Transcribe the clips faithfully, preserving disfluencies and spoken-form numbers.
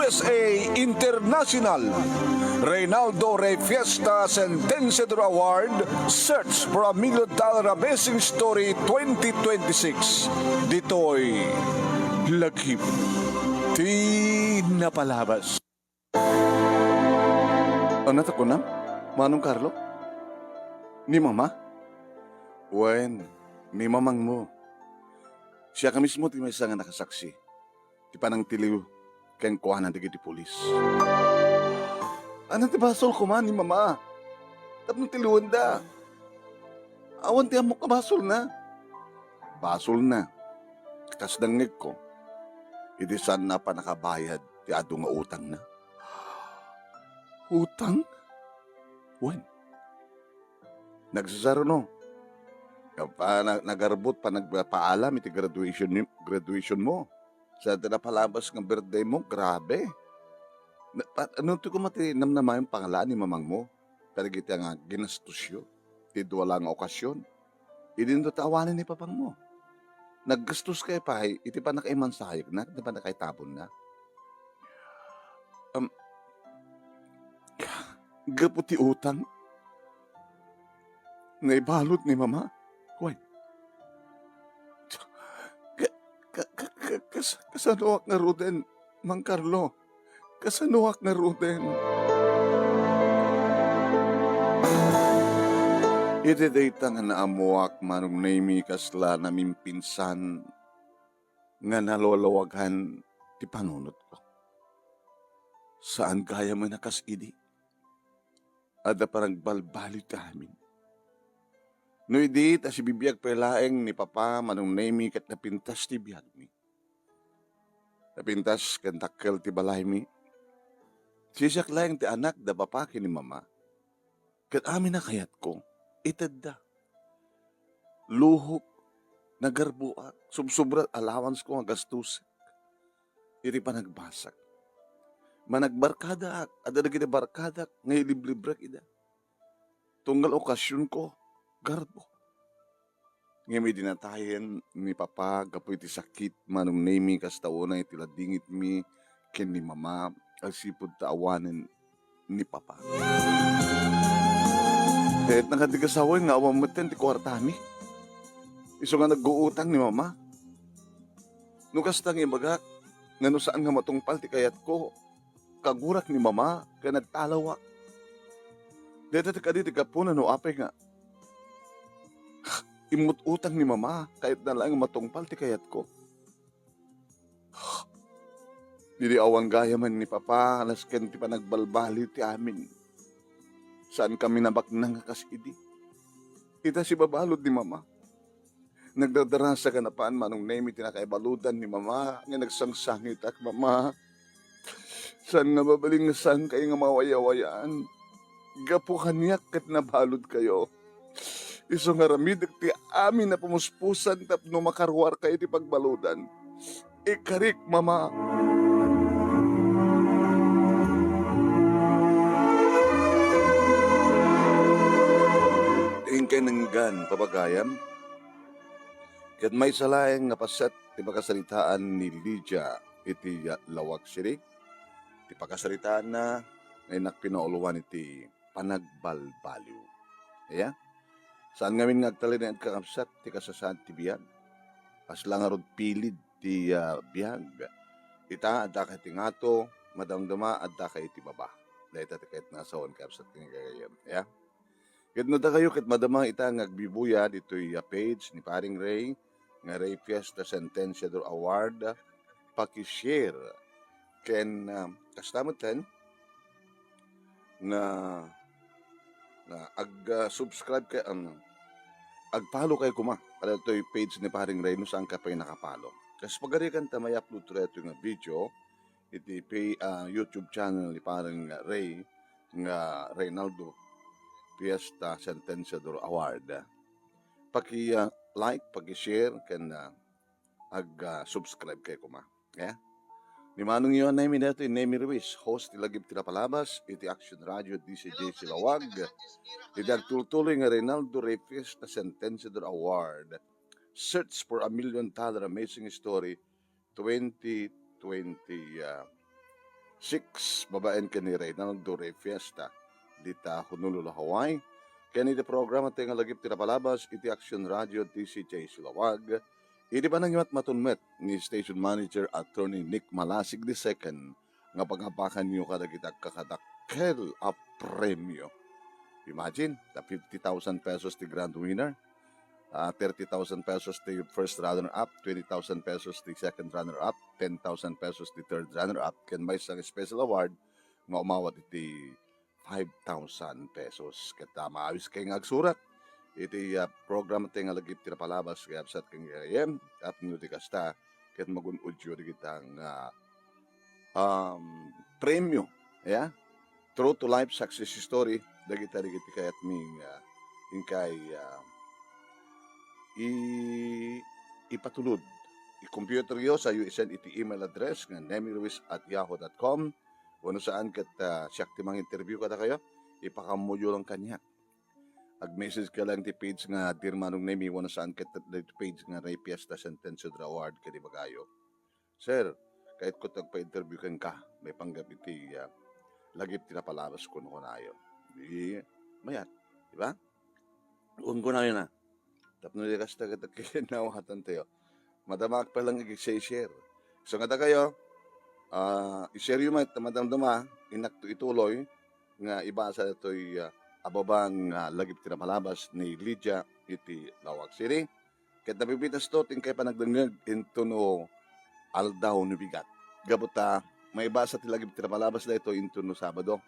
S A International, Reynaldo Rey Fiesta Sentenciador Award, Search for a Million Dollar Amazing Story twenty twenty-six. Ditoy lagip ti napalabas. Ano ta kunam, Manong Carlo? Ni Mama? Wen, ni mamangmo. Siak mismo ti maysa nga nakasaksi ti panangtiliw kenkuana dagiti pulis. Ano ti basol koma ni Mama? Tapno tiliwenda. Awan ti ammok a basolna. Basolna. Kas dengngegko, idi saanna a pannakabayad ti adu nga utangna. Utang? Wen. Nagsasaruno. Nga pa-, na-, nagarbut pa nagpaalam iti graduation ni-, graduation mo. Sa iti napalabas nga birthday mo, grabe. Na, pa, ano ti koma ti namnamaem pangala ni mamangmo? Kadagiti nga ginastosyo, ti dua la nga okasyon. Idinto ta awanen ni papangmo. Naggastos kay pay iti pannakaimansayegna, iti pannakaitabonna. Um, gapu ti utang, naibalud ni Mama. Wen. Ka, ka, ka, ka, kas-, kasanoak ngaruden, Mang Carlo? Kasanoak ngaruden? Iti dayta nga naammoak, Manong Nemy, kasla namimpinsan nga nalawlawagan ti panunotko. Saan gayam a kas idi. Adda panagbalbaliw ti amin. No idi, ta sibibiag pay laeng ni Papa, Manong Nemy, ket napintas ti biagmi. Napintas ken dakkel ti balaymi. Sisiak laeng ti anak da Papa ken ni Mama. Ket amin a kayatko, itedda. Luhok, nagarbuak, subsobra ti allowance ko nga gastos iti panagbasak. Managbarkadaak, adda dagiti barkadak nga iliblibrek ida. Tunggal okasionko, garbo. Ngem idi natayen ni Papa gapu iti sakit, Manong Nemy, kasta unay ti ladingitmi ken ni Mama, agsipud ta awanen ni Papa. Ket nakadikasawen nga awan metten ti kuartami. Isu nga nagguutang ni Mama. No kasta nga ibagak, nga no saan nga matungpal ti kayatko, kagurak ni Mama ken nagtalawak. Dayta ti kadi ti gapuna no apay nga immut-utang ni Mama, kayatna laeng nga matungpal ti kayatko. Idi awan gayamen ni Papa, nasken ti panagbalbaliw ti amin. Saan kami nabaknang a kas idi. Ita sibabalud ni Mama. Nagdardarasa ka na pan, Manong Nemy, ti nakaibaludan ni Mama nga nagsangsangitak, Mama. Saan nga mabalin nga saan kayo nga mawayawayaan? Gapu kaniak ket nabalud kayo. Isu nga aramidek ti amin a pumuspusan tapno makaruar kayo ti pagbaludan. Ikarik, Mama. Inkay nenggan, papagayam. Ket maysa laeng nga paset ti pakasaritaan ni Lydia iti Laoag City. Ti pakasaritaanna nga innak pinauluan iti panagbalbaliw. Aya? Saan ngamin nga agtalinaed, kakabsat, ti kasasaad ti biag? Kasla ngarud pilid ti, ah, biag. Ita, adda kay ti ngato, madamdama, adda kay ti baba. Dayta ti kayat nga asawan, kakabsat, ken gagayyem. Aya? Ket no dakayo ket madama ita nga agbibuya ditoy, ah, page ni Paring Ray, nga Ray Fiesta Sentenciador Award, paki-share ken, ah, kasta metten nga, nga ag, ah, subscribe kay, um, ag-follow kay koma kadatoy page ni Paring Ray no saan ka pay naka-follow. Kas pagarikan ta may upload to daytoy nga video iti pay-, ah, YouTube channel ni Paring Ray nga Reynaldo Fiesta Sentenciador Award. Paki, ah, like, paki-share, ken, ah, ag, ah, subscribe kay koma. Kaya, ni Manong Yohan Nemy daytoy, Nemy Ruiz, host ti Lagip ti Napalabas, iti Action Radio, D C J Silawag, iti agtultuloy nga Reynaldo Rey Fiesta Sentenciador Award, Search for a Million Dollar Amazing Story, twenty twenty, ah, six, babaen ken ni Reynaldo Rey Fiesta, dita Honolulu, Hawaii. Ken iti programa ti nga lagip ti napalabas iti Action Radio D C J Silawag. Iti panangimatmaton met ni Station Manager Attorney Nick Malasig the second, nga pangabakanyo kadagiti agkakadakkel a premio. Imagine, the fifty thousand pesos ti grand winner, ah, thirty thousand pesos ti first runner-up, twenty thousand pesos ti second runner-up, ten thousand pesos ti third runner-up, ken maysa nga special award nga umawat iti five thousand pesos. Ket, ah, maawis kay nga agsurat iti, ah, program ti nga lagip ti napalabas kay absat ken gayem, tapno ti kasta, ket magun-odyo dagita nga, um, premio, ya? True to life success story, dagita dagiti kayatmi nga inkay, ah, i-, ipatulod. I-computer yo sa U S N iti email address nga nemiruiz at yahoo dot com. Wenno saan ket, ah, siak ti manginterview kadakayo, ipakaammoyo lang kaniak. Ag-message ka lang ti page nga Dear Manong Nemi, wenno saan ket dagiti page nga Rey Fiesta Sentencio Award ket ibagayo, "Sir, kayatko ti agpa-interview kenka, maipanggep iti, ah, lagip ti napalabas," kuno kunayo. Di, mayat, di ba? Wen kunayo na. Tapno di kasta ket agkikinnawatantayo. Madamaak pay lang iti share. So, kadakayo, ah, i-share yo met, madamdama, inakto ituloy nga ibasa ditoy, ah, ababa nga lagip ti napalabas ni Lydia iti Laoag City. Ket napipitasto ti inkay panagdengngeg intono aldaw no bigat. Gapu ta maibasa ti lagip ti napalabas daytoy intono Sabado,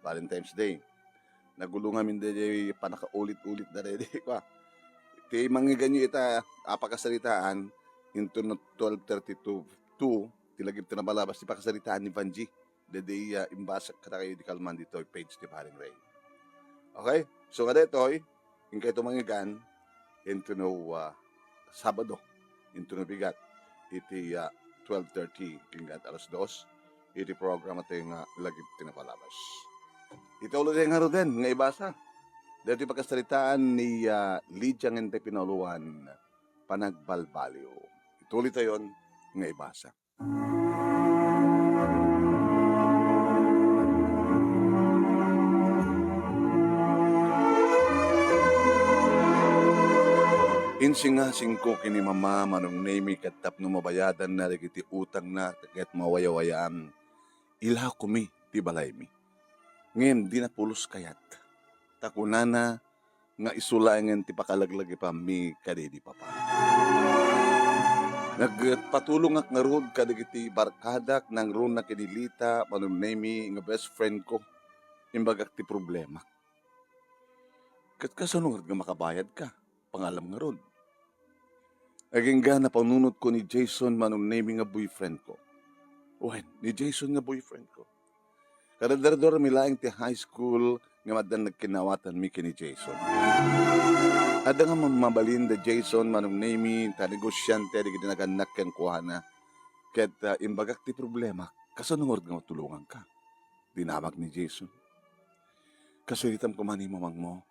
Valentine's Day. Nagulong amin daydiay pannakaulit-ulit daydiay, kwa. Ti mangngeganyo ita a pakasaritaan, intono twelve thirty to two, ti lagip ti napalabas ti pakasaritaan ni Vanji. Daydiay, ah, imbasa kadakayo idi kalman ditoy page ti Paring Ray. Okay? So, kadaytoy, inkayto mangngeg intono, ah, Sabado, intono bigat, iti, ah, twelve thirty, hanggang alas dos, iti programa tayo nga lagip ti napalabas. Iti ulo tayo nga ruden, nga ibasa. Daytoy pakasaritaan ni, ah, Lydia nga intay pinauluan, panagbalbaliw. Ituloy tayon nga ibasa. Insingasingko ken ni Mama, Manong Nemi, ket tapno mabayadanna dagiti utangna ket mawayawayaan, ilakomi ti balaymi. Ngem dina pulos kayat, ta kunana nga isu laengen ti pakalaglagipanmi kadaydi Papa. Nagpatulongak ngarud kadagiti barkadak nangruna ken ni Lita, Manong Nemi, nga best friend ko. Imbagak ti problemak. Ket kasano ngarud nga makabayadka? Pangalam ngarud. Agingga napanunotko ni Jason, Manong Nemi, nga boyfriend ko. Wen, ni Jason nga boyfriend ko. Kadardardurmi laeng ti high school nga addan nagkinnawatanmi ken ni Jason. Adda nga mam-, mabalin da Jason, Manong Nemi, ta negosyante dagiti nagannak kenkuana. Ket, ah, imbagak ti problemak, kasano ngarud nga matulonganka? Dinamag ni Jason. Kasaritam koma ni mamangmo,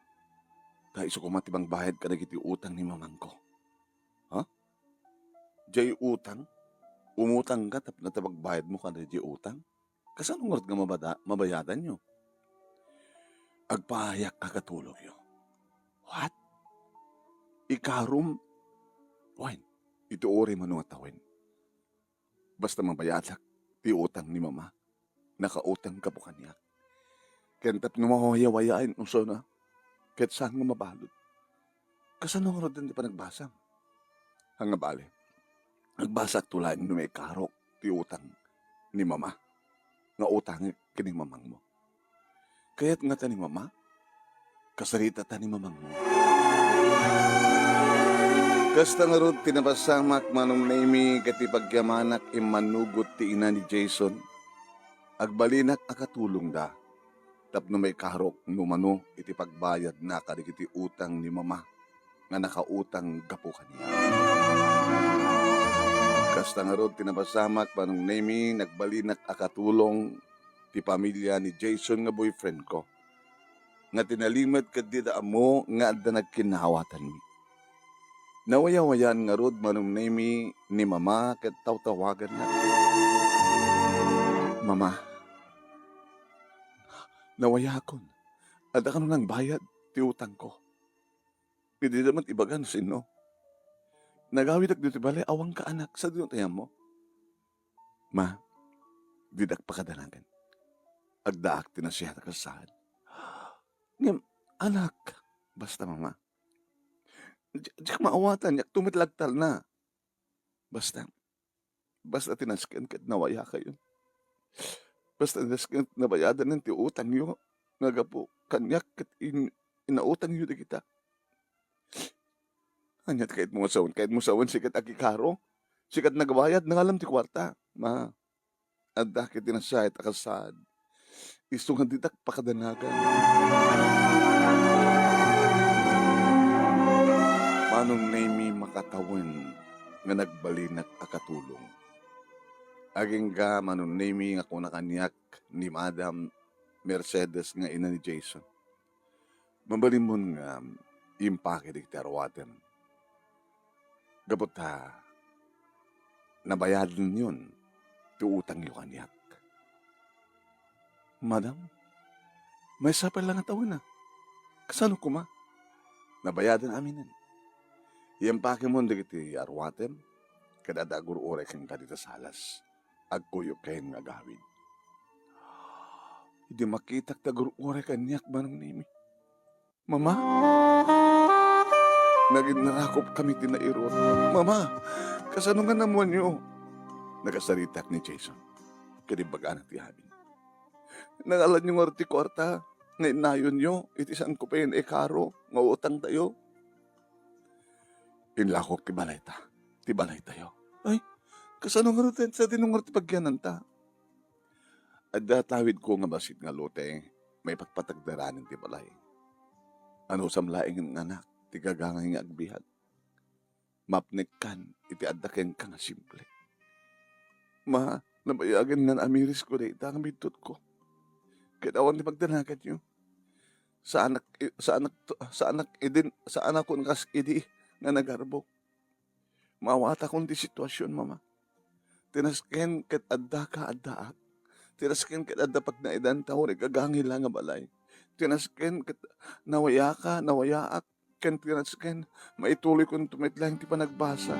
ta isu koma ti mangbayad kadagiti utang ni mamangko. Ha? Diay utang? Umutangka tapno ta pagbayadmo kadagiti utang? Kasano ngarud nga mabada-, mabayadanyo? Agpaayak a katulongyo. What? Ikarom? Wen, iti uray mano nga tawen. Basta mabayadak ti utang ni Mama, nakautang gapu kaniak. Ken tapno mawayawayaen usona, ket saan nga mabalud. Kasano ngaruden ti panagbasam? Ania bale, agbasakto laeng no maikarok ti utang ni Mama nga utangek ken ni mamangmo. Kayat ngata ni Mama? Kasaritata ni mamangmo. Kasta ngarud ti napasamak, Manong Nemi, ket ti pagyamanak immanugot ti ina ni Jason. Agbalinak a katulongda tapno maikarok no mano iti pagbayadna kadagiti utang ni Mama nga nakautang gapu kaniak. Kasta ngarud ti napasamak, Manong Nemi, nagbalinak a katulong ti pamilya ni Jason nga boyfriend ko, nga tinalimed ket dida ammo nga adda nagkinnawatanmi. Nawayawayan ngarud, Manong Nemi, ni Mama ket tawtawaganna. Mama, Nawayakon. Adda kano nangbayad ti utangko. Dida met ibaga no sinno. Nagawidak ditoy balay, awanka, anak, sadino ti ayammo? Ma, didak pakadanagan. Addaak ti nasiatak a saan. Ngem, anak, basta, Mama. Di-, diak maawatan, yak tumitlag talna. Basta, basta tinasken ket nawayakayon. Basta tinasken nabayadanen ti utangyo nga gapu kaniak ket in-, inautangyo dagita. Ania ti kayatmo nga sawen? Kayatmo sawen sika ti agikaro? Sika ti nagbayad, nangalam ti kuarta. Ma, adda ket ti nasayaat a kasaad. Isu nga didak pakadanagan. Manong Nemi makatawen nga nagbalinak a katulong. Agingga Manong Nemi nga kuna kaniak ni Madam Mercedes nga ina ni Jason. Mabalinmon nga impake dagiti aruatem. Gapu ta nabayadanyon ti utangyo kaniak. Madam, maysa pay la nga tawen a. Kasano koma? Nabayadan aminen. Impakemon dagiti aruatem, ket adda agur-uray kenka dita salas. Agkuyok ken nga agawid. Idi makitak ti agur-uray kaniak, Manong Nemi. Mama, naginnarakop kami ti nairut. Mama, kasano nga namuanyo? Nagasaritak ni Jason. Ket imbagana ti amin. Nangalanyo ngarud ti kuarta nga innayonyo iti saanko pay nga ikaro nga utangtayo. Inlakok ti balayta, ti balaytayo. Ay, kasano ngarud, sadino ngarud ti pagyananta? Adda tawidko nga bassit nga lote, maipatpatagda ranen ti balay. Anusam laeng nga anak ti gagangay nga agbiag. Mapnekkan iti adda kenka nga simple. Ma, nabayagen nga naamirisko dayta nga bidtutko. Ket awan ti pagdanaganyo. Saanak, i-, saanak to, saanak idin, saanakon kas idi nga nagarbo. Maawatakon ti situasion, Mama. Tinasken ket adda ka, addaak. Tinasken ket adda pagnaidanta, uri gagangay la nga balay. Tinasken ket nawayaka, nawayaak, ken tinasken, maituloykonto met laeng ti panagbasa.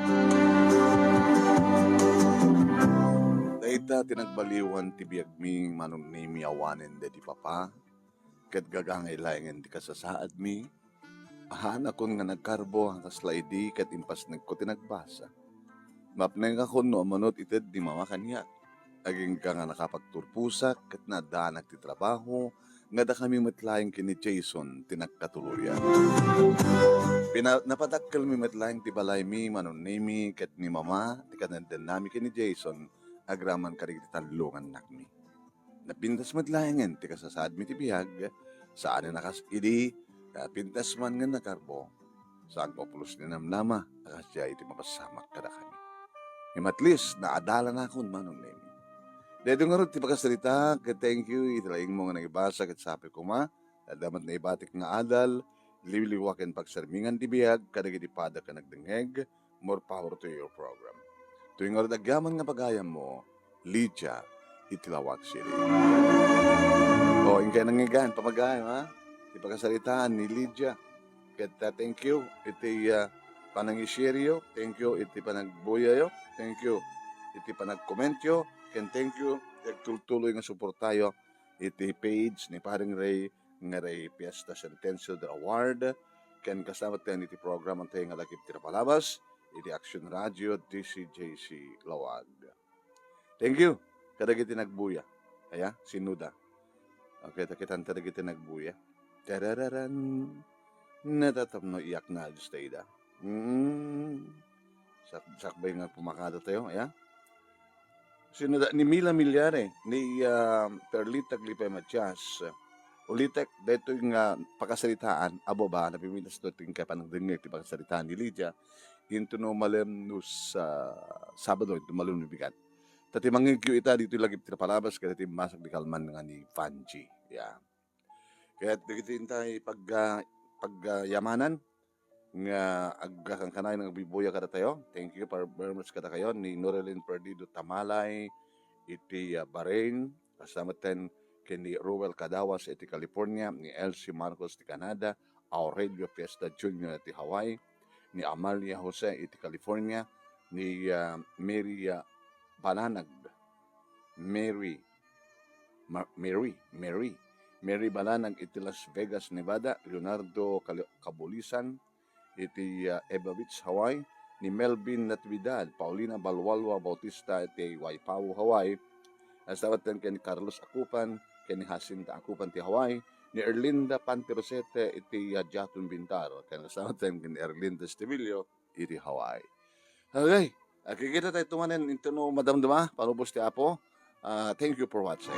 Dayta ti nagbaliwan ti biagmi, Manong Nemi, awanen daydi Papa, ket gagangay laengen ti kasasaadmi. Ahanakon nga nagkarbo a kasla idi ket impasnekko ti nagbasa. Mapnekakon no umano ti ited ni Mama kaniak. Agingga nga nakapagturposak ket naaddaanak ti trabaho, nga dakami met laeng ken ni Jason ti nagkatuloyan. Pina-, napadakkelmi met laeng ti balaymi, Manong Nemi, ket ni Mama ti kanendennami ken ni Jason agraman kadagiti tallo nga annakmi. Napintas met laengen ti kasasaadmi ti biag, saanen a kas idi, napintas man nga nagarbo. Saanko a pulos ni namnama a kasdiay ti mapasamak kadakami. Ngem at least, naadalanakon, Manong Nemi. Daytoy ngarud ti pakasarita, ket thank you iti laingmo nga nangibasa, ket sapay koma, adda met naibatik nga adal, liwliwa ken pagsarmingan ti biag kadagiti pada ken agdengngeg, more power to your program. Toy ngarud agyaman nga pagayammo, Lydia, iti Laoag City. O, inkay nangngegan, pamagayam, ha? Ti pakasaritaan ni Lydia. Ket, ah, thank you iti, ah, panangi-shareyo. Thank you iti panagbuyayo. Thank you iti panagkomentyo. Ken thank you iti agtultuloy nga suportayo iti page ni Paring Ray nga Ray Fiesta Sentencio de Award, ken kasama ten iti programa tayo nga lagip ti napalabas iti Action Radio D C J C Laoag. Thank you kadagiti nagbuya. Aya, sinuda. Okay, ta kitanta dagiti nagbuya. Tarararan. Natatapno iyak na agis ta ida. Mm. Sak-, sakbay nga pumakada tayo, aya. Sino da, ni Mila Milyare, ni, ah, Perlita Glipe Matias. Ulitek, daytoy nga pakasaritaan, abo ba, napimitas to ti inkay panagdengngeg ti pakasaritaan ni Lydia, into no malem no sa Sabado, into malem no bigat. Ta ti mangngegyo ita, ditoy lagip ti napalabas, kadagiti immasak di kalman nga ni Vanji. Yeah. Ket dagiti intay pag-, ah, pag-, ah, yamanan nga agkankanayon nga agbibuya kadatayo. Thank you for very much kadakayo ni Noreline Perdido Tamalay iti, ah, Bahrain. Kasama ten ken ni Ruel Cadawas iti California, ni Elsie Marcos ti Canada, Aurelio Fiesta Junior iti Hawaii, ni Amalia Jose iti California, ni, ah, Mary, ah, Balanag, Mary, Ma-, Mary, Mary, Mary Balanag iti Las Vegas, Nevada, Leonardo Cali-, Cabulisan iti, ah, Ewa Beach, Hawaii, ni Melvin Natividad, Paulina Balwalwa Bautista iti Waipahu, Hawaii, Nasabat ken Carlos Acupan, ken ni Jacinta Acupan ti Hawaii, ni Erlinda Pantirosete iti Hadiaton, Bintar, ken nasabat ken Erlinda Estivillo iti Hawaii. Okay, agkikita tayo tumanen intono madamdama, panubos ti Apo. Ah, thank you for watching.